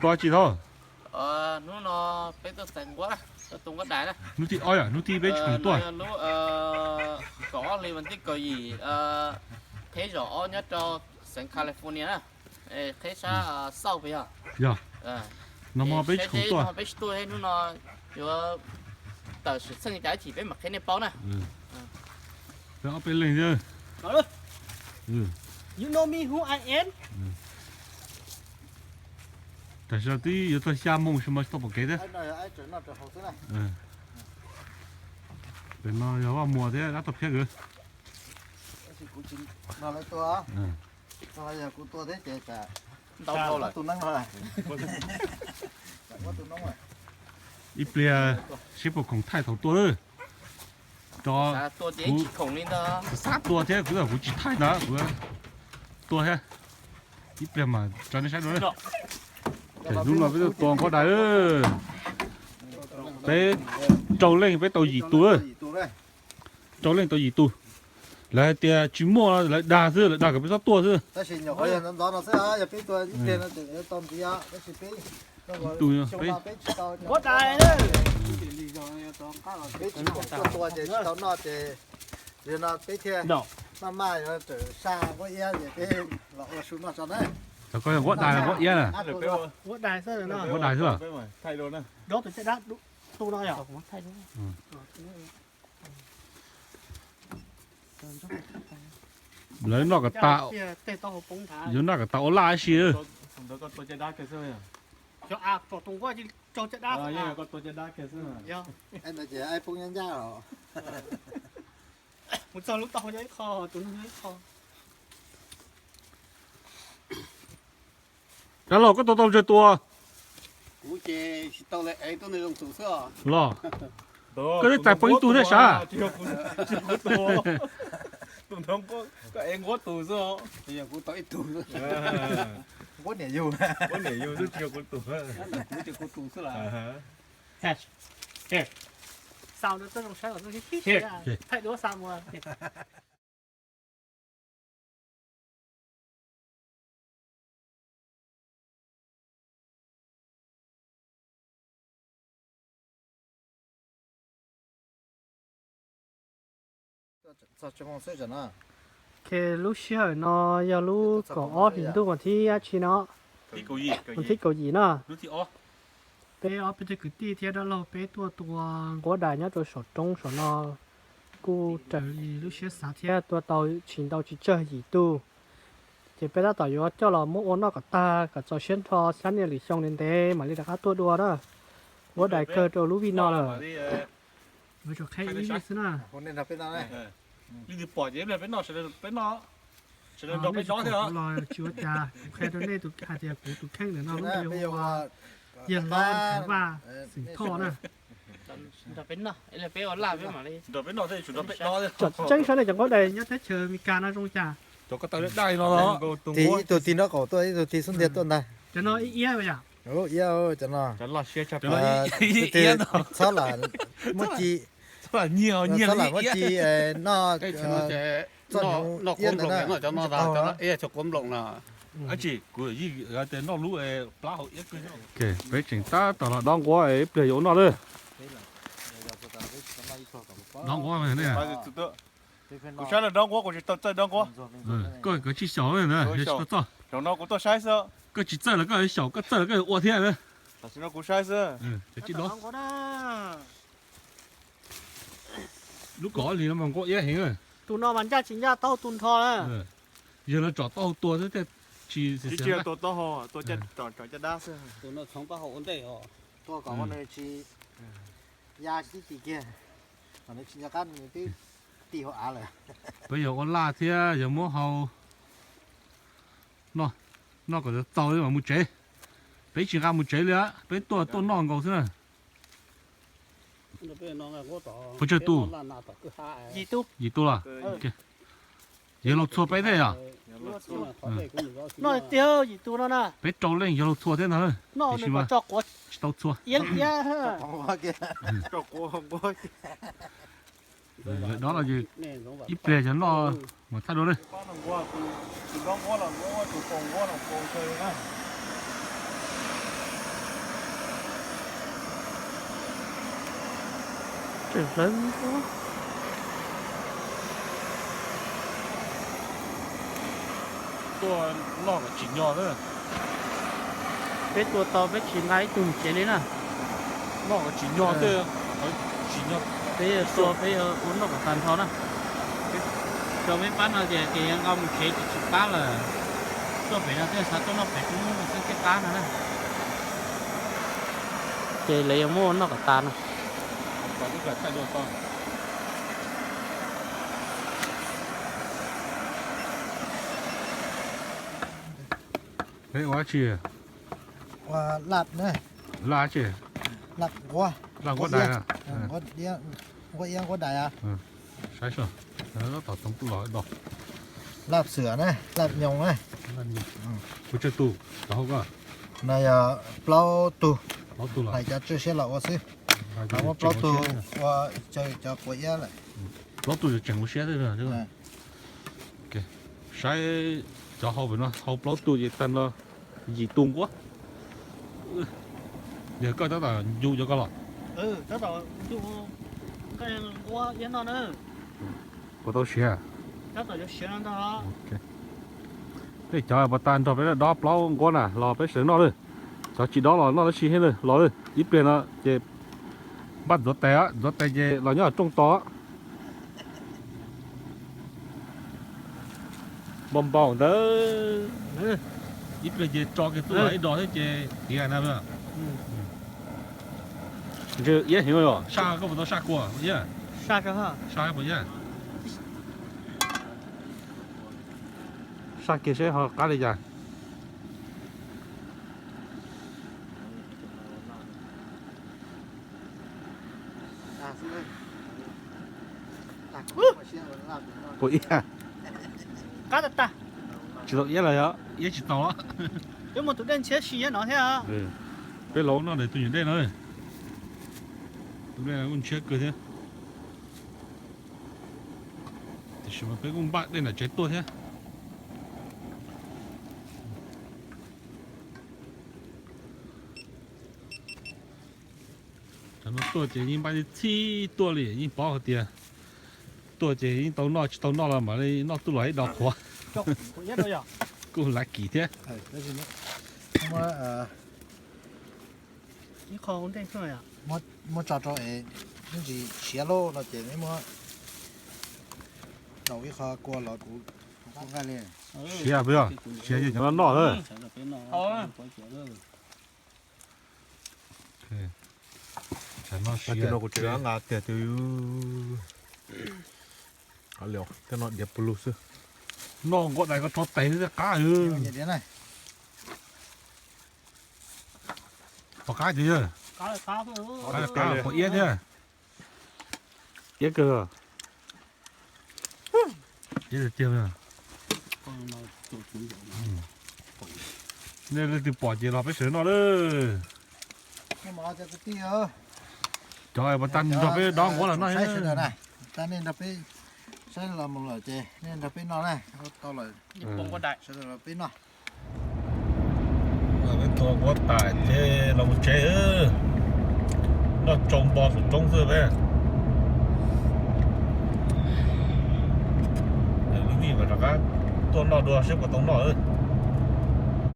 Tua tsi tau? Hnub no peb tuaj txais nquab, tuaj tua nquab dais na. Hnub thib ob yom, hnub thib peb tsis khoom tuaj. Lub kaum ob hli vas thib kaum yim, qheb zaum ob nyob rau xeev California na, qheb sab xauj pem yog. Yog. No peb tsis khoom tuaj, peb tsis tuaj hnub no, yuav tawm sim txheej cas ib chim peb mam qhia nej paub na. Peb ob peb leeg xwb. You know me who I am? Tam sim no twb yuav txog xya moo tsis mas tsis tau pom kev thiab. Pem no yog Vaj Muas thiab dab toj phiab kwv. Ib pliag seb puas khoom thaij thaum tua lawm. Rov, kuv xav tua thiab kuv, kuv tsis thaij ntag, kuv tua thiab. Ib pliag mas tso nej saib dua. Hnub no peb tuaj tua nquab dais, peb rau leej peb tau yim tus. Rau leej tau yim tus. Lawv hais tias tsis muaj, lawv dag xwb, lawv dag kom peb txhob tuaj xwb. Cov koj yog nquab dais nquab iab na? Nquab dais xwb los? Lawv noj kom tas, yuav noj kom tas ua laj ib si. Dab laug koj tau tau ntses tua? Kuv ces tsis tau li, ev tuaj zoo tus xwb os. Los, koj twb txais poob ib tug thiab sav. Tus nrog koj ev nquab tus xwb os. Yog kuv tau ib tug xwb. Nquab niam yug. Nquab niam yug xwb, tsis yog kuv tus. Kuv ces kuv tus xwb las. Xaus rau txoj zoo saib los txoj thaij duab xa mus. Lub sij hawm no yog lub kaum ob hlis ntuj vas thib dab tsi no? Vas thib kaum yim no. Peb ob peb tug kwv tij thiab dab laug peb tuaj tua nquab dais nyob rau saum roob saum no, kuj raws li lub siab xav thiab tua tau tsis ntau tsis tsawg yim tug. Ces peb tab tom yuav coj los muab ua noj kom tag kom txaus siab nrho xyab niaj lwm xyoo ntev ntev mam li rov qab tuaj dua na. Nquab dais kawg rau lub vij no lawm. Yuav tsum qhia ib vij xwb na. Kuv los tsis ua cas, kuv qhia rau nej tus hais tias kuv tus kheej ntawm no lub npe hu ua Yawg Hlob Ntxhais Vaj xeem Thoj na. Tseeb saib nej cov nquab dais nyob teb chaws Amelikas no zoo cas? Ib tug tig nraub qaum tuaj, ib tug tig xub ntiag tuaj ntag. Cov no ib iab yom? Iab cov no. Txhob lam muab ci, txhob lam muab ci noj txoj hnyuv iab ntawd na. Peb tseem tab tom los dob nquab, ib pliag yuav ua noj lawm. Dob nquab, kuv saib lawv dob nquab, kuv tsis tau txawj dob nquab. Koj kav tsij xyaum na, tsis tau txawj. Koj tsis txawj los koj xyaum, koj txawj los koj ua thiab na. Tam sim no kuv saib xwb. Lub kaum ob hlis no mas nquab iab heev. Tus no mas ncaj tsis ncaj taub hau tu nrho na. Yog lawv tsom taub hau tua xwb thiaj tsis, tsis yog tua taub hau, tua tsom caj dab xwb. Tus no txhoov taub hau ua ntej os. Tua kom nws tsis ya tib tis kiag, kom nws tsis nco qab nws twb ti hauv av lawm. Peb yog ua laj thiab yog muab hau noj, noj kom txaus txaus mam mus tsev. Peb tsis nqa mus tsev li, peb tuaj tuaj noj nkaus xwb na. Puas tsawg tus? Yim tus los? Yog laug txhua peb thiab yom? Peb rau leej yog laug txhua thiab ntag. Tiam sis mas tsis tau txhua. Lawv dob no ces ib pliag yog noj mas txhaj dua na. Tus dob nquab los nquab, tus pos nquab los pos kawg na. Hlawv. Tuaj noj kom tsim nyog. Peb tua tau peb tsis nqa ib tug mus tsev li na. Noj kom tsim nyog, tsim nyog. Peb yuav tua peb yuav ua noj kom tag nrho na. Cov peb pab no ces ces yuav nqa mus tsev ces tsis pab lawm. Tuaj pem no thiaj xav tuaj noj pem tub xwb thiaj pab no na. Ces lawv yuav muab ua noj kom tas no. Peb ua dab tsi? Ua laj na. Laj tsi? Laj nquab. Laj nquab dais. Nquab iab nquab dais. Saib seb, tab tom toov tuj los do. Laj xwm na, laj nyoos na. Puas tsawg tug cov hauv ko? No yog plaub tug. Plaub tug los hais cov tswj siab los ua xwb. Muab plaub tug ua cov quav iab lawm. Plaub tug tseem ua siab xwb. Saib cov hau pem no, hau plaub tug ces tag nrho yim tug nquab. Yog koj tab tom ncu cov ko los? Puas tau siav? Tej cov puas tag nrog peb dob plaub nquab na los peb sawv noj lawm. Cov tsis dob los noj dab tsi thiab lawm los lawm. Ib pliag no ces npaj ntxuav tes, ntxuav tes ces los nyob rooj tos. Npau npau ntawd. Ib pliag ces tso kiag tuaj ib do thiab ces tiav na. Ntshe iab heev os. Saj, koj puas tau saj kua iab? Saj puas iab? Saj kiag seb ho qab li cas. Puas iab? Qab tag tag. Tsis tau iab los yog? Iab tsis tau. Peb muaj tus dej ntshiab si iab no thiab. Peb los noj ntawm tus nyuam dej no. Tus dej no kuj ntshiab kawg thiab. Tiam sis mas peb kuj npaj dej nram tsev tuaj thiab. Cov no tuaj ces yeej npaj txhij txhij tuaj li, yeej paub hais tias tuaj ces yeej tau noj, tsis tau noj los mam li noj tuaj los ib do qhuav. Kuj lav kim thiab. Muab tso rau es ntsis siav lawm no ces muab rau ib qho kua los kuv nqa li. Siav peb, siav ces cov no noj lawm. Kuv tseem nqa tiag tus, thiab no diav pus lug xwb. Noj nquab dais ko rho tes xwb thiaj qab. Pom qab tiag, qab, qab, pom iab thiab. Iab kawg. Iab tiag tiag. Nej leej twg pom ces los peb sawv noj lawm. Cov puas tag nrog peb dob nquab los noj. Tag nej nrog peb saib los mus lawm ces nej nrog peb noj na. Tau lawm, sawv daws los peb noj. Peb tua nquab tas ces los mus tsev. Noj tsau npo saum roob xwb peb. Lub vij mas rov qab tuaj noj dua seb puas tau noj.